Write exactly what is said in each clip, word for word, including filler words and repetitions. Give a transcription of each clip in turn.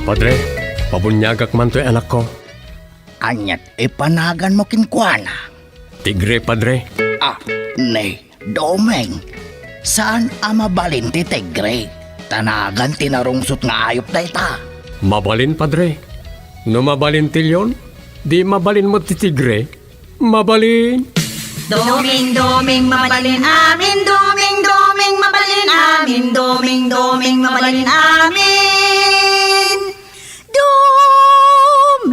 Padre, pabuniagak man toy anakko. Aniat ipanaganmo kenkuana? Tigre, Padre. Ah, ni Doming, saan a mabalin ti tigre? Ta nagan ti narungsot nga ayup dayta. Mabalin, Padre. No mabalin ti leon, di mabalin met ti tigre. Mabalin. Doming, Doming, mabalin amin. Doming, Doming, mabalin amin. Doming, Doming, mabalin amin. Doming,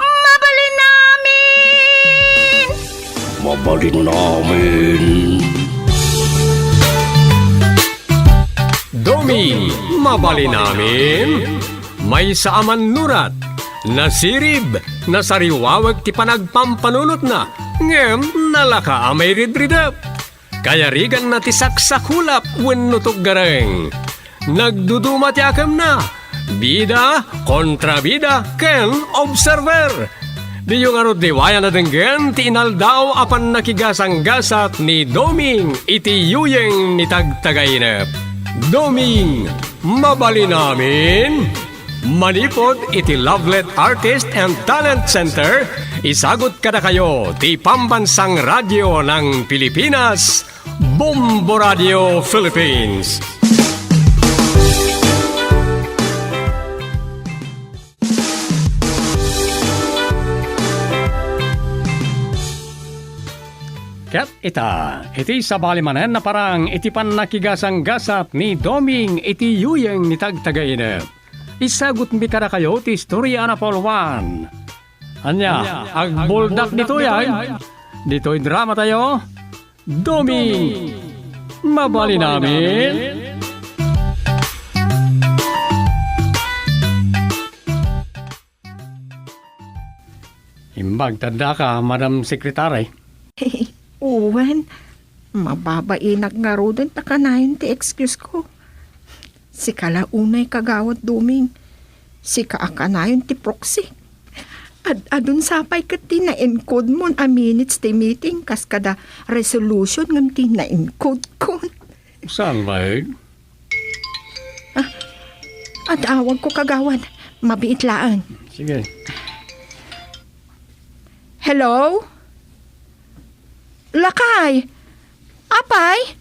mabalin amin. Mabalin amin. Doming, mabalin amin. Maysa a mannurat, nasirib, nasariwawek ti panagpampanunotna, ngem nalaka a mairidridep. Kayariganna ti saksakulap wenno tuggareng. Nagduduma ti akemna, bida, kontrabida, ken observer. Diyo ngarud liwayan a denggen ti inaldaw a pannakigasanggasat ni Doming iti yuyeng ni Tagtagainep. Doming, mabalin amin? Manipud iti Lovelet Artist and Talent Center, isagut kadakayo ti Pambansang Radyo ng Pilipinas, Bombo Radio Philippines. Ket ita, iti sabali manen a parang iti pannakigasanggasat ni Doming iti yuyeng ni Tagtagainep. Isagutmi kadakayo ti istorya a napauloan. Ania, agbuldak ditoy, ay? Ditoy drama tayo, Doming, mabalin amin? Imbag ta addaka, Madam Secretary. Wen, mababainak ngaruden ta kanayon ti excuse ko. Sika la unay, Kagawad Doming. Sika a kanayon ti proxy. Ad-adun sa pay ket ti na-encode mon a minutes ti meeting kas kada resolution ngem ti na-encode kon. Saan laeng? Ah, ad-awag ko, Kagawad. Mabiit laeng. Sige. Hello? Lakay? Apay?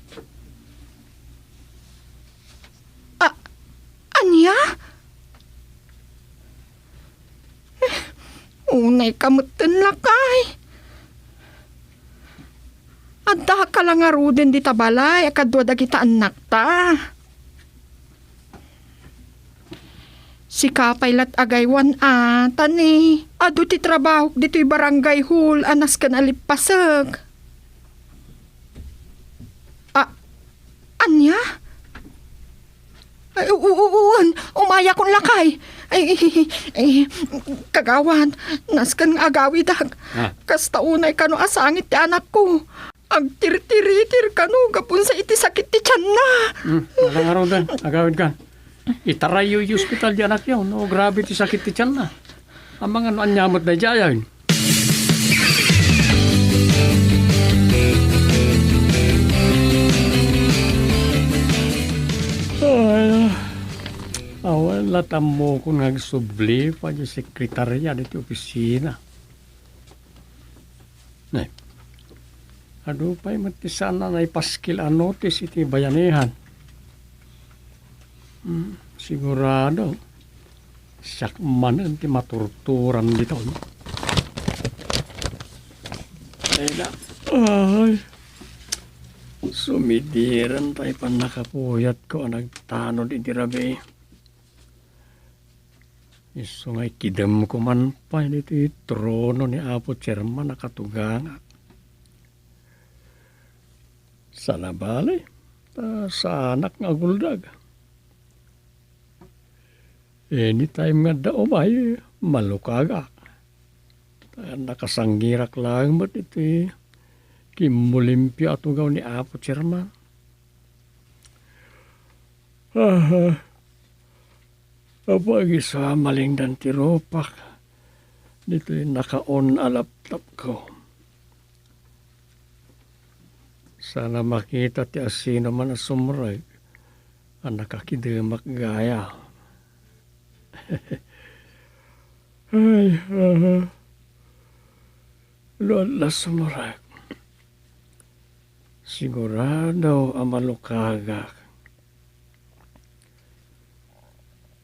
A-, ania? Eh, unayka metten, Lakay. Addaka la ngaruden dita balay a kadua dagita annakta. Sika pay lat agaywan a, ta ni, adu ti trabahok ditoy barangay hall a nasken a lippasek. A-, ania? Ay, u-, u-, u-, un, umayakon, Lakay. Ay, ay, Kagawad, nasken nga agawidak. Ah. Kasta unay kano a sangit ti anakko. Agtirtiritir kano gapu sa iti sakit ti tianna. Hmm, alangaruden, agawidkan. Itarayyo iti ospital di anakyo, no grabe ti sakit ti tianna. Amangan no ania met daydiay. Ay, awan la tammokon nga agsubli pay di sekretaria diti opisina. Nay, adu pay met ti saan a naipaskil a notice iti bayanihan. Hmm, sigurado, siak manen ti maturturan ditoy. Ay na. Ay. Sumidiren tay pannakapuyatko a nagtanod iti rabii. Isu nga ikidemko man pay ditoy trono ni Apo Chairman a katugangak. Saan a bale, ta saanak nga aguldag. Anytime nga adda umay, malukagak. Ta nakasangirak laeng met iti kimmolimpio a tugaw ni Apo Chairman. Aha. Apay, isu a malingdan ti rupak ditoy nakaon a laptopko. Saan a makita ti asinoman a sumrek a nakakidemak gaya. Ay, aha. No adda sumrek, sigurado a malukagak.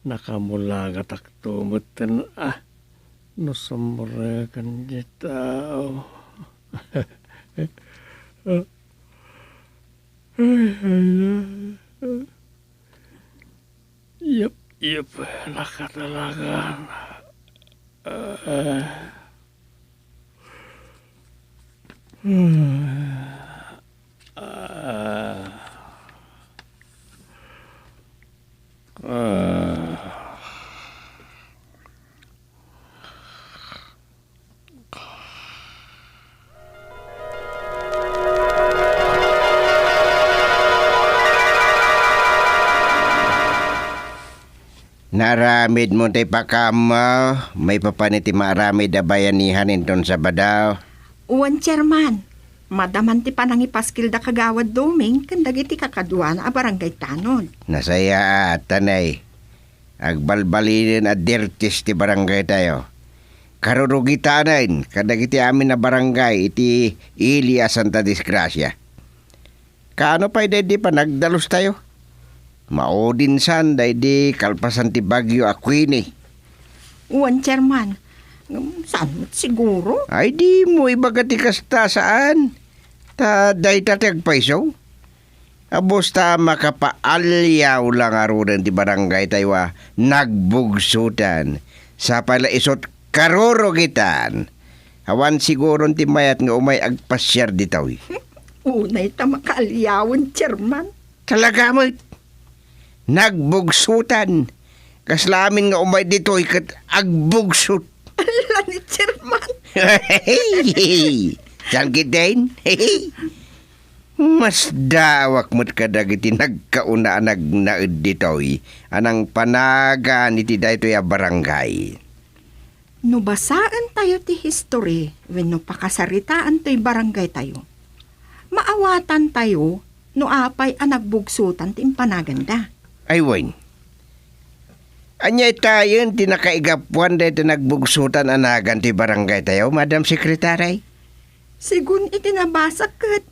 Nakamulagatakto metten a no sumreken diay tao. Ay, ay, ay. Yep, yep. Nakatalagan. Ah. Ah. Ah. Naaramidmo ti pakaammo, maipapan iti maaramid a bayanihan inton Sabado? Wen, Chairman. Madaman ti panangipaskil da Kagawad Doming ken dagiti kakaduana a barangay tanod. Nasayaat, tanay. Agbalbalinen a dirtis ti barangaytayo. Karurugitanen kadagiti amin a barangay iti ili a Santa Disgrasia. Kaano pay daydi panagdalustayo? Maudinsan daydi kalpasan ti Bagyo a Queenie. Wen, Chairman. Ngem saan met siguro? Ay, dimo ibaga ti kasta, saan? Ta dayta ti agpayso. Abus ta makapaalliaw la ngaruden ti barangaytayo a nagbugsutan. Sapay la isut' karurugitan. Awan siguron ti mayat nga umay agpasiar ditoy. Unay ta makaalliawen, Chairman. Talaga met. Nagbugsutan. Kasla amin nga umay ditoy ket agbugsut. Ala ni Chairman. Saan ketdin? Masdaawak met kadagiti nagkauna a nagnaed ditoy a nangpanagan iti daytoy a barangay. No basaentayo ti history wenno pakasaritaan toy barangaytayo, maawatantayo no apay a nagbugsutan ti impanaganda. Ay wen. Ania itayen ti nakaigapuan dayta nagbugsutan a nagan ti barangaytayo, Madam Secretary? Segun iti nabasak ket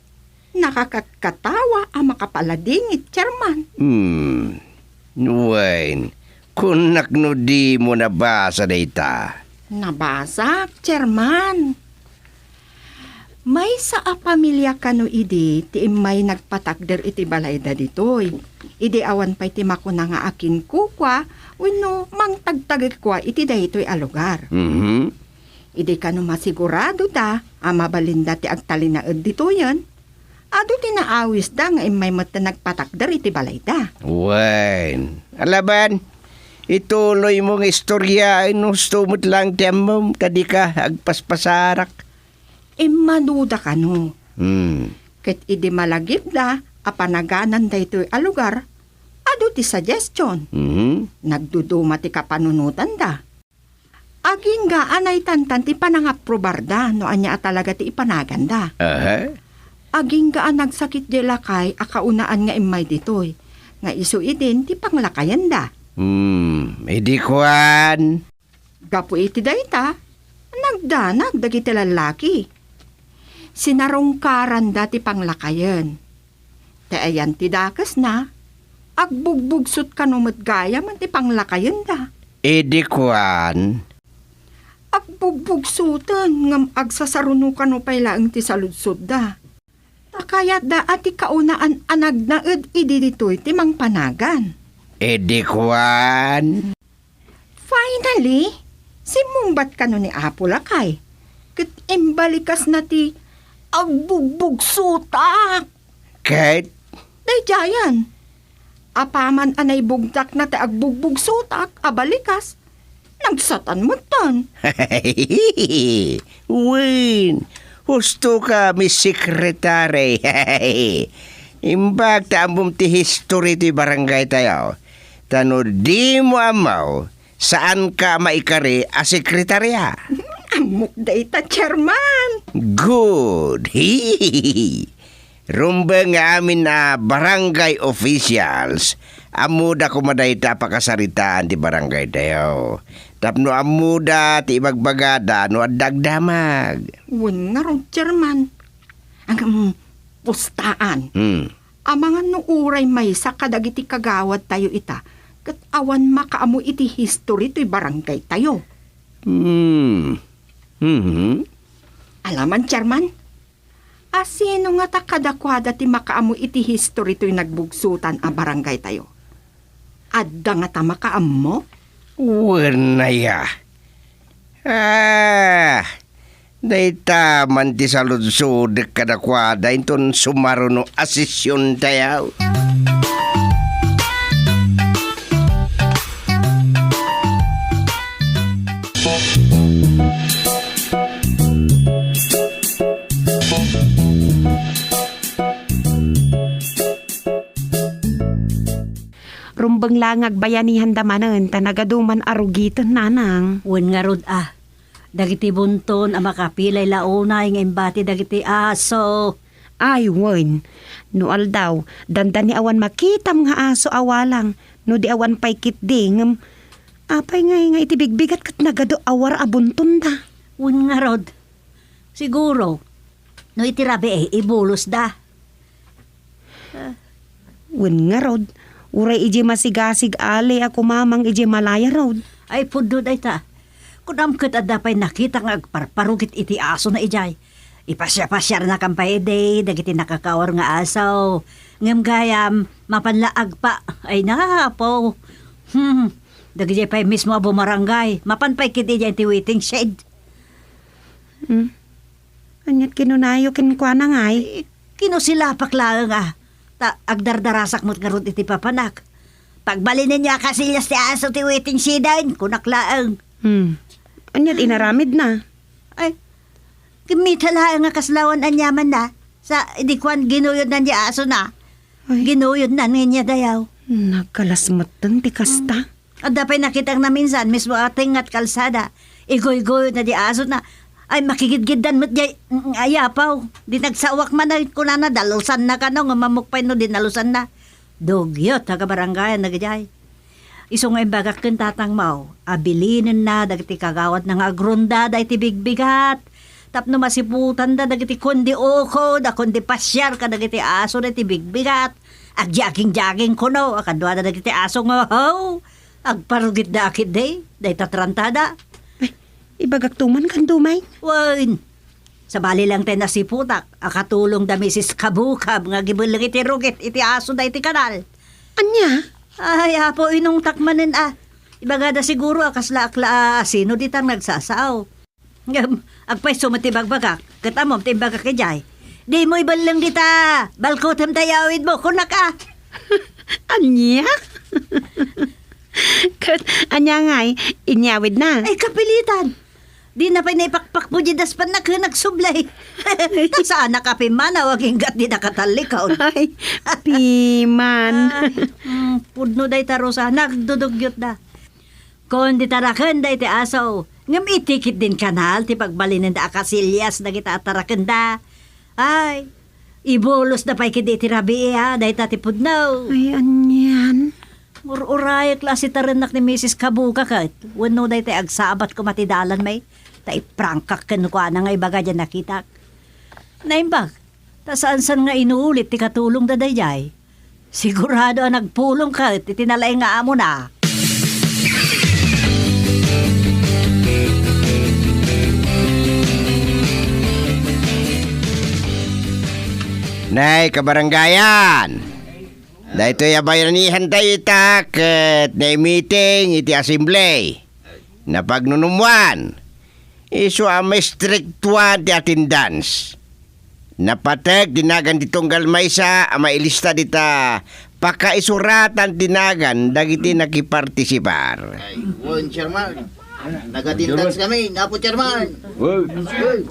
nakakatkatawa a makapaladingit, Chairman. Hmm. Wen, kunak no dimo nabasa dayta. Nabasak, Chairman. Maysa a pamilia kano idi ti immay nagpatakder iti balayda ditoy. Idi awan pay ti makuna nga akinkukua wenno mangtagtagkua iti daytoy a lugar. Mhm. Idi kano masiguradoda a mabalinda ti agtalinaed ditoyen, adu ti naawisda nga immay met nagpatakder iti balayda. Wen, alaban, ituloymo nga istoryaen no husto met laeng ti ammom ta dika agpaspasarak. Immanuda kano. Hmm. Ket idi malagipda a panagananda daytoy a lugar, adu ti suggestion. Mhm. Nagduduma ti kapanunotanda. Agingga a naitantan ti panangaprubarda no ania a talaga ti ipanaganda. Aha. Agingga a nagsakit diay lakay a kaunaan nga immay ditoy, nga isu idin ti panglakayenda. Hmm, idi kuan. Gapu iti dayta, nagdanag dagiti lallaki. Sinarungkaranda ti panglakayen. Ta ayan ti dakesna, agbugbugsot kano met gayam ti panglakayenda. Idi kuan. Agbugbugsoten ngem agsasaruno kano pay laeng ti saludsodda. Ta kayatda a ti kaunaan a nagnaed idi ditoy ti mangpanagan. Idi kuan. Finally, simmungbat kano ni Apo Lakay, ket imbalikasna ti agbugbugsotak. Ket? Daydiayen. Apaman a naibugtakna ti agbugbugsotak a balikas, nagsatan metten. Wen, husto ka, Miss Secretary. Imbag ta ammom ti history ti barangay tayo. Ta no dimo ammo, saanka maikari a sekretarya. Ammok dayta, Chairman. Good. Rumbeng nga amin a barangay officials, ammoda koma dayta a pakasaritaan ti barangaytayo. Tapno ammoda ti ibagbagada no adda agdamag. Wen ngarud, Chairman. Ngem, pustaan. Hmm. Amangan no uray maysa kadagiti kagawad tayo ita, ket awan makaammo iti history toy barangay tayo. Hmm. Mhm. Alaman, Chairman? A sino ngata kadakuada ti makaammo iti history toy nagbugsotan a barangay tayo? Adda ngata makaammo? Wen aya. Ah, dayta man ti saludsodek kadakuada inton sumaruno a sesiontayo. Rumbeng la nga agbayanihanda manen, ta nagadu man a rugiten, nanang. Wen ngarud a, dagiti bunton a makapilay la unay nga imbati dagiti aso. Ay, wen. No aldaw, dandani awan makitam nga aso a walang, no di awan pay ketdi, ngem apay ngay nga iti bigbigat ket nagadu a war a buntonda? Wen ngarud. Siguro, no iti rabii, ibulosda. Wen ngarud, uray idiay masigasig ali a kumamang idiay Malaya Road. Ay, pudno dayta. Kunam ket adda pay nakita nga agparparugit iti asona idiay. Ipasiapasiarnakan pay idi dagiti nakakaawar nga aso. Ngem gayam, mapan la agpa-, ay, napo. Hmm, dagidiay pay mismo a bumarangay. Mapan pay ketdi idiay ti waiting shed. Hmm. Ania't kinunayo kenkuana, ngay? Eh, kinusilapak laeng a, ta agdardarasak met ngarud iti papanak. "Pagbalinenyo a kasillas ti aso ti waiting shed-en," kunak laeng. Hmm. Ania't inaramidna? Ay, kimmita laeng a kasla awan aniamanna. Sa idi kuan, ginuyodnan ti asona. Ay. Ginuyodnan nga inya dayaw. Nagkalas metten ti kasta. Adda pay nakitang naminsan, mismo a tengnga ti kalsada. Iguygoyodna ti asona. Ay, makigidgiddan met diay, mm, ay, apaw. Di nagsawak man, ay, kunana, dalusanna kano, ngem ammok pay no di nalusanna. Dugyot a kabarangayan dagijay. Isu nga imbagak ken tatangmo a bilinenna dagiti kagawadna nga agrondada iti bigbigat tapno masiputanda dagiti kundi ukod a kundi pasiar kadagiti aso dagiti bigbigat. Agjaging-jaging kuno a kaduada dagiti aso nga, ho, agparugitda a ketdi dayta trantada. Ay, ibagakto man kano, May. Wen, sabali lang tay nasiputak a katulong da Misis Kabukab nga agibelleng iti rugit iti asoda iti kanal. Ania? Ay, apo, inungtak manen a. Ibagada siguro a kasla akla a sino ditan nagsasao. Ngem, agpayso met ti bagbagak, ket ammom ti imbagak idiay. Dimo ibelleng dita, balkutem ta iyawidmo, kunak a. Ania? Ket ania ngay, inyawidna? Ay, kapilitan. Dina pay naipakpakpo diay daspanna ken nagsublay. Ta saanak a pimmanaw agingga ti nakatallikon. Ay, piman. Ah, mm, pudno dayta, Rosa, nagdudugyotda. Kundi tarakenda iti aso, ngem iti ketdin kanal ti pagbalinenda a kasillas dagita a tarakenda. Ay, ibulosda pay ketdi iti rabii a dayta ti pudno. Ay, anian? Ur-urayek la a sitarennak ni Misis Kabuga ket wenno daytay agsabat koma ti dalan, May, ta iprangkak kenkuana nga ibaga diay nakitak. Naimbag, ta saansan nga inulit ti katulongda daydiay. Sigurado a nagpulong ket iti nalaing nga amona. Nay, kabarangayan! Daytoy a bayanihantayo ita ket naimiting iti assembly. Napagnunumwan, isu a maistriktuan ti attendance. Napateg ti nagan ti tunggal maysa a mailista dita pakaisuratan ti nagan dagiti nakipartisipar. Ay, wen, Chairman. Nag-attendance kami, Apo Chairman. Wen. Wen.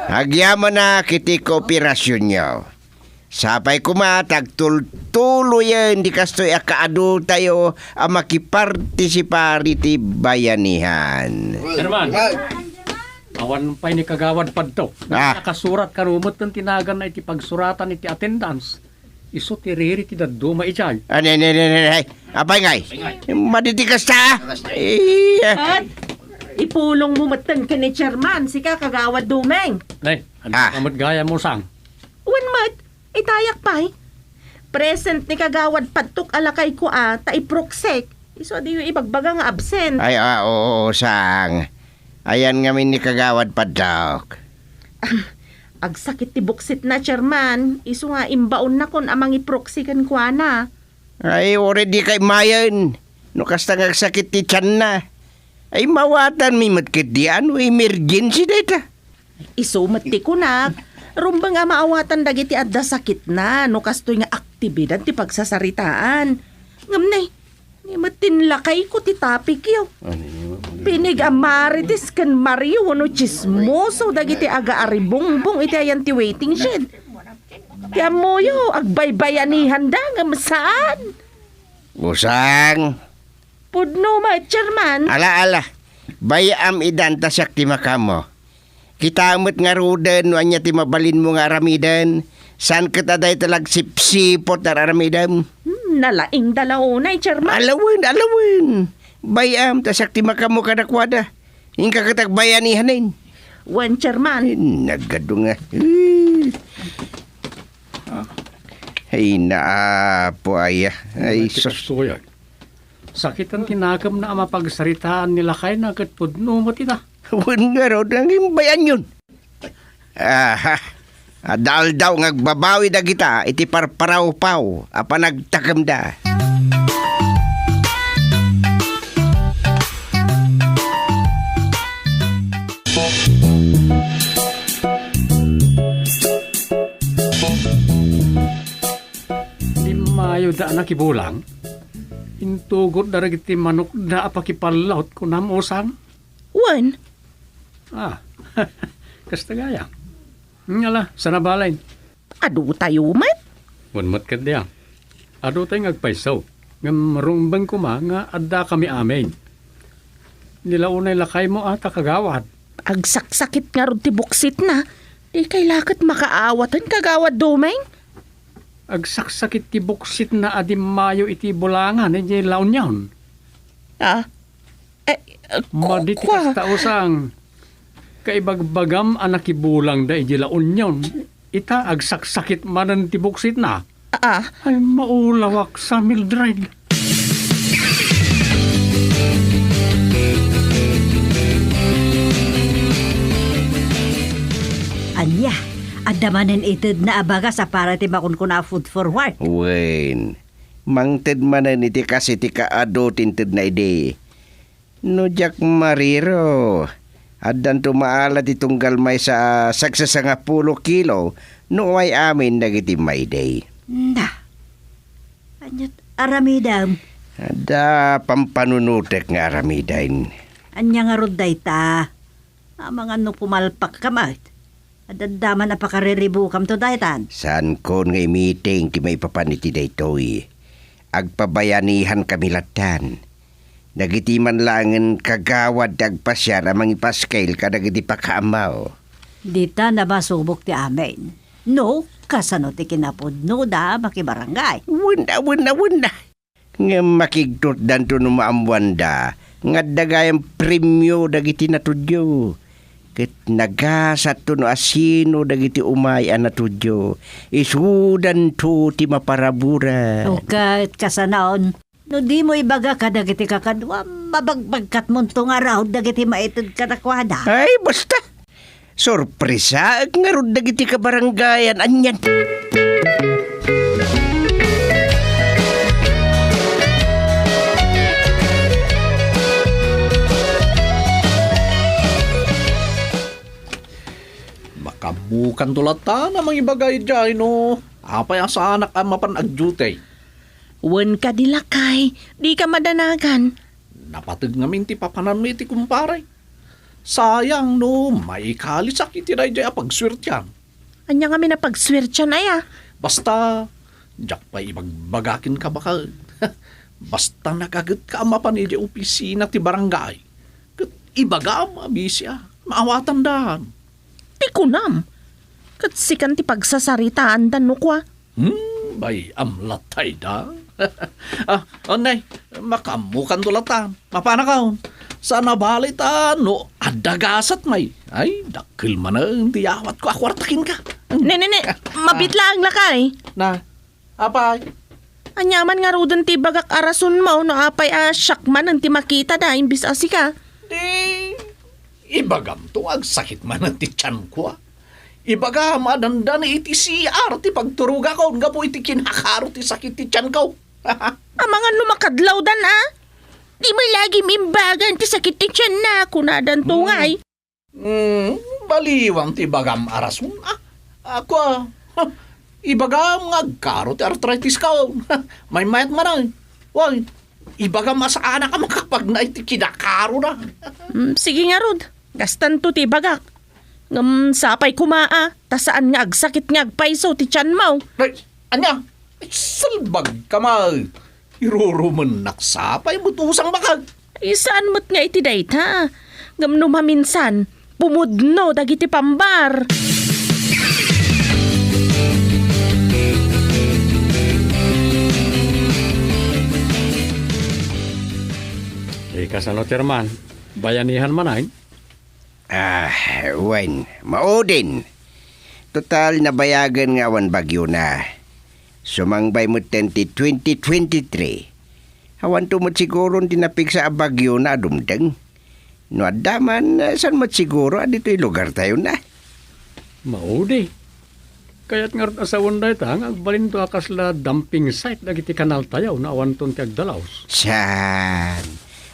Agyamanak iti kooperasionyo. Sapay koma ta agtultuloyen ti kastoy a kaadutayo a makipartisipar iti bayanihan. Chairman, awan pay ni Kagawad Padto. Ah. Nakasurat kano metten ti naganna iti pagsuratan iti attendance. Isu ti riri ti dadduma idiay. Ah, ne, ne, ne, ne, ne. Apay ngay? Madi ti kasta, ah? Iya. At ipulong mo metten ken ni Chairman, sika Kagawad Dumeng. Nay, ano Ah. ka met gayam, Usang? Wen met, itayak pay. Present ni Kagawad Padtok a lakayko a, ta iproksik. Isu a diyo ibagbaga nga absent. Ay, ah, oo, Usang. Ayan ngamin ni Kagawad Padtok. Agsakit ti buksitna, Chairman. Isu nga imbaonnakon a mangiproksi kenkuana. Ay, uray dika immayen. No kasta nga agsakit ti tianna. Ay, maawatanmi met ketdi a no emergency dayta. Isu met ti kunak, rumbeng a maawatan dagiti adda sakitna no kastoy nga aktibidad ti pagsasaritaan. Ngem nay, ni met ti lakayko ti topicyo. Pinig a Marites ken Mario wenno tsismoso dagiti agaaribungbong iti ayan ti waiting shed. Ti ammoyo, agbaybayanihanda ngem saan. Usang. Pudno met, Chairman. Ala, ala. Bay-am idan ta siak ti makaammo. Kita met ngaruden no ania ti mabalinmo nga aramiden. Saan ket a dayta la agsipsiput nga aramidem? Hmm, nalaingda la unay, Chairman. Alawen, alawen. Bay-am ta siak ti makaammo kadakuada. Inka ket agbayanihanen. Wen, Chairman. Ay, nagadu nga. Ay, naapo aya. Ay, sus. Sakiten ti nakemna a mapagsaritaan ni lakayna ket pudno met ita. Wen ngarud, nangimbayanyon. Aha. Adda aldaw nga agbabawi dagita iti parparawpaw a panagtakemda. Dimmayoda a nakibulang, intugotda dagiti manokda a pakipallaot, kunam, Usang? Wen. Ah, kasta gayam. Ngala, saan a balay? Adutayo met. Wen met ketdi a. Adutay nga agpayso. Ngem rumbeng koma nga addakami amin. Ni la unay lakaymo a ta kagawad. Agsaksakit ngarud ti buksitna. Dikay la ket makaawaten, Kagawad Dumeng. Agsaksakit ti buksitna a dimmayo iti bulangan idiay La Union. Ah? Eh, eh, ku-, Madi ti kua- kasta, Usang. Kaibagbagam a nakibulangda idiay La Union. Ita, agsaksakit manen ti buksitna. Ah. Ay, maulawak sa Mildred. Ania, adda manen itedna a bagas a para ti makunkuna a food for work? Wen, mangted manen iti kas iti kaadu ti intedna idi. No diak mariro, addanto maala ti tunggal maysa a sagsasangapulo kilo no uway amin dagiti maidi. Na, ania't aramidem? Adda pampanunotek nga aramiden. Ania ngarud dayta? Amangan no pumalpakka met. Adda man a pakariribukamto daytan. Saankon nga imiting ti maipapan iti daytoy. Agpabayanihankami lattan. Dagiti man laengen kagawad ti agpasiar a mangipaskel kadagiti pakaammo. Dita namasubok ti amin. No, kasano ti kinapudnoda, makibarangay? Wenna, wenna, wenna. Ngem makigtutdanto no maammoanda nga adda gayam premio dagiti natudyo. Ket nagasatto no asino dagiti umay a natudyo, isudanto ti maparabura. O ket kasanaon, no dimo ibaga kadagiti kakaduam, mabagbagkatmonto nga arud dagiti maited kadakuada. Ay, basta! Sorpresaek ngarud dagiti kabarangayan anian. Makaammokanto latta a mangibaga idiay no apay a saanak a mapan agdiutay. Wen kadi lakay, dika madanagan. Napateg ngamin ti papananmi iti kumpare. Sayang no maikalisak iti daydiay a pagsuertian. Ania ngamin a pagsuertian aya? Basta, diak pay ibagbaga kenka baket. Basta nagagetka a mapan idiay opisina ti barangay, ket ibagam a bisi a maawatandaan. Ti kunam, ket sikan ti pagsasaritaanda no kua. Hmm, Bay, amlatay da. Ah, onay, makaammokan do latan. Mapanakon. Saan a bali ta no adda gasat may. Ay, dakkel manen ti awat ko a kuarta kenka. Ne, ne, ne. Ah. Mabit laeng lakay. Na, apay? Ania man ngaruden ti ibagak a rason mo no apay a siak manen ti makita da imbes a sika? Di, ibagam to agsakit manen ti tianko, a. Ibagam a dandani iti C R ti pagturogakon gapu iti kinakaro ti sakit ti tianko. Amangan no makadlawdan, a? Di mo lagi imbagan ti sakit ti tianna, kunadan to ngay. Hmm, baliwan ti ibagam a rason, a. Ako, a, ibagam nga agkaro ti arthritis ko. Maymayat man, ay. Wen, ibagam a saanak a makapagna iti kinakarona. Mm, sige ngarud, gastanto ti ibagak. Ngem sapay koma, a, ta saan nga agsakit nga agpayso ti tianmo. Ay, ania? Ay, salbagka, ma. Irurumennak sapay met usang bakag. Ay, saan met nga iti dayta. Ngem no maminsan, pumudno dagiti pambar. Ika, sano, Chairman? Bayanihan man, ay? Ah, wen, maudin. Total, nabayagen nga awan bagyona. Sumangbay metten ti twenty twenty-three. Awanto met siguron ti napigsa a bagyona a dumteng. No adda man, saan met siguro a ditoy lugartayona? Maudi. Kayat ngarud a sawen dayta nga agbalinto a kasla dumping site dagiti kanaltayo no awanton ti agdalaus. Saan?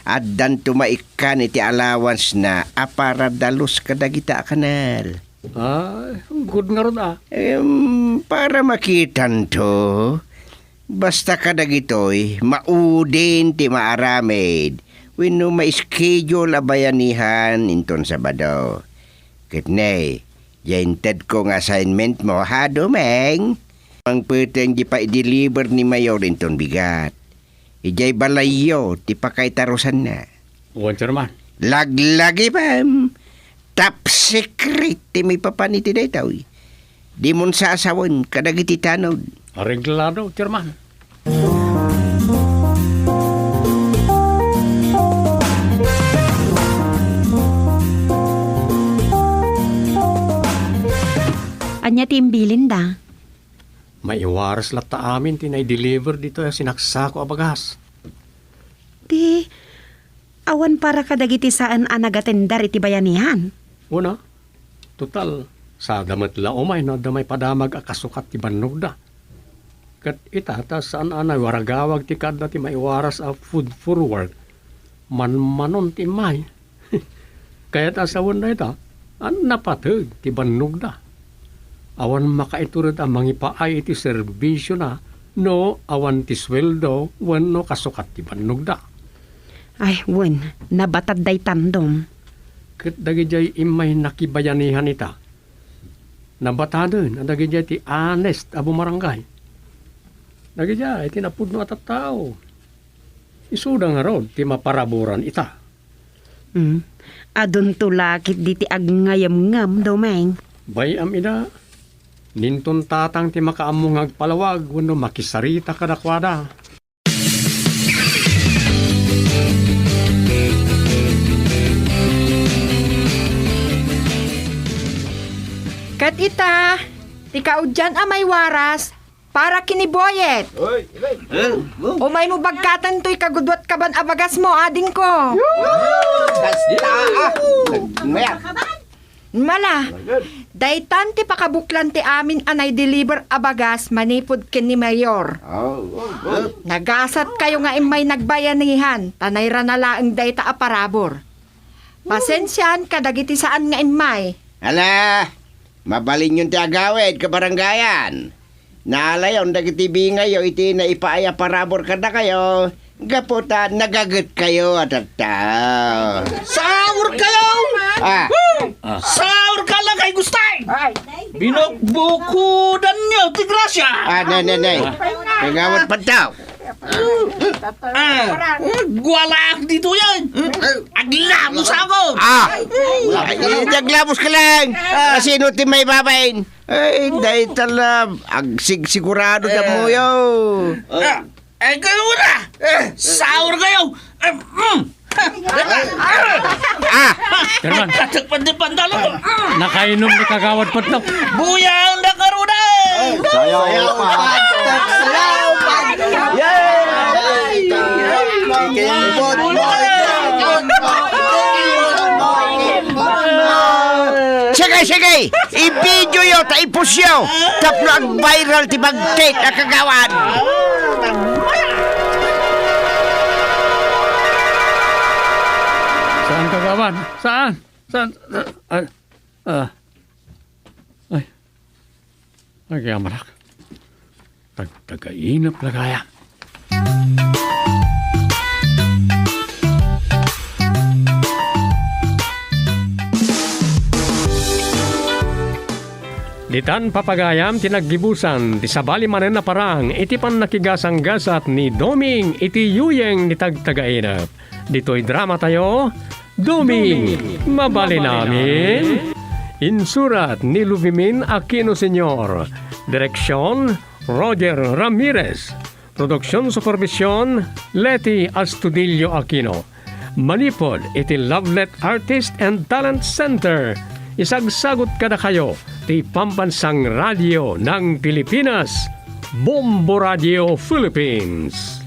Addanto maikkan iti allowance-na a para dalus kadagita a kanal. Ah, good ngarud, a. Em, para makitanto, basta kadagitoy, maudin ti maaramid wenno ma-schedule a bayanihan inton Sabado. Ket ne, diay intedko nga assignment mo, ha, Dumeng? Mangpeteng di pa-deliver ni Mayor inton bigat. Idiay balayyo ti pakaitarusanna. Wen, Chairman. Laglagipem, top secret ti maipapan iti daytoy. Dimon sasawen kadagiti tanod. Areglado, Chairman. Ania ti imbilinda? Maiwaras latta amin ti nai-deliver ditoy a sinaksako a bagas. Ti, awan para kadagiti saan a nagatender iti bayanihan? Una, total, sada met la umay no adda maipadamag a kasukat ti bannogda. Ket ita, ta saan a naiwaragawag ti kaadda ti maiwaras a food for work, manmanon ti immay. Kayat a sawen dayta, a napateg ti bannogda. Awan makaitured a mangipaay iti serbisiona no awan ti sueldo wenno kasukat ti bannogda. Ay, wen, nabatad daytan, Dom. Ket dagidiay immay nakibayanihan ita, nabataden a dagidiay ti honest a bumarangay. Dagidiay ti napudno a tattao. Isuda ngarud ti maparaburan ita. Hmm. Adunto la ketdi ti agngayemngem, Domeng. Bay-am ida. Ninton tatang ti makaammo nga agpalawag wenno makisarita kadakuada. Ket ita, ti kaudian a maiwaras, para ken ni Boyet. Umaymo bagkaten toy kagudua kaban a bagasmo, adingko. Basta, ah. Maya. Mala, daytan ti pakabuklan ti amin a nai-deliver a bagas manipud ken ni Mayor. Nagasatkayo nga immay nagbayanihan, ta nairana laeng dayta a parabur. Pasensiaan kadagiti saan nga immay. Ala, mabalinyon ti agawid, kabarangayan. Naalayon dagiti bingayyo iti naipaay a parabur kadakayo, gapu ta nagagetkayo a tattao. Saurkayo! Ah. Saurka la kay Gustay! Binukbukudanyo ti grasia! Ah, ne, ne, ne. Kay ngawat pantaw. Ah, gualaak ditoy. Aglabos ako. Ah, ay, di aglabos ka lang. Ah. Kasino ti maibabain? Ay, dayta la. Agsigsigurado ka mo, yo. Ah, ay, kayo na. Saur kayo. Eh, mm. Ah! Chairman. Katak pandi pantalon ko. Nakainom ni Kagawad Patlok. Buyang na karunay! Sayaw, pantok, sayaw, pantok. Yay! Sige, sige! I-video yo, ta i-post yo! Tapno ag-viral ti bagtit a kagawad! Saan, Kagawad? Saan? Saan? Ah, ah. Ay. Ay, kaya marak. Tagtagainap na kaya. Ditan papagayam ti naggibusan ti sabali manen a parang iti pannakigasanggasat ni Doming iti yuyeng ni Tagtagainap. Ditoy drama tayo, Doming, mabalin amin. Insurat ni Luvimin Aquino Senior. Direksyon, Roger Ramirez. Production supervision, Leti Astudillo Aquino. Manipod iti Lovelet Artist and Talent Center. Isagsagut kadakayo ti Pambansang Radio ng Pilipinas, Bombo Radio Philippines.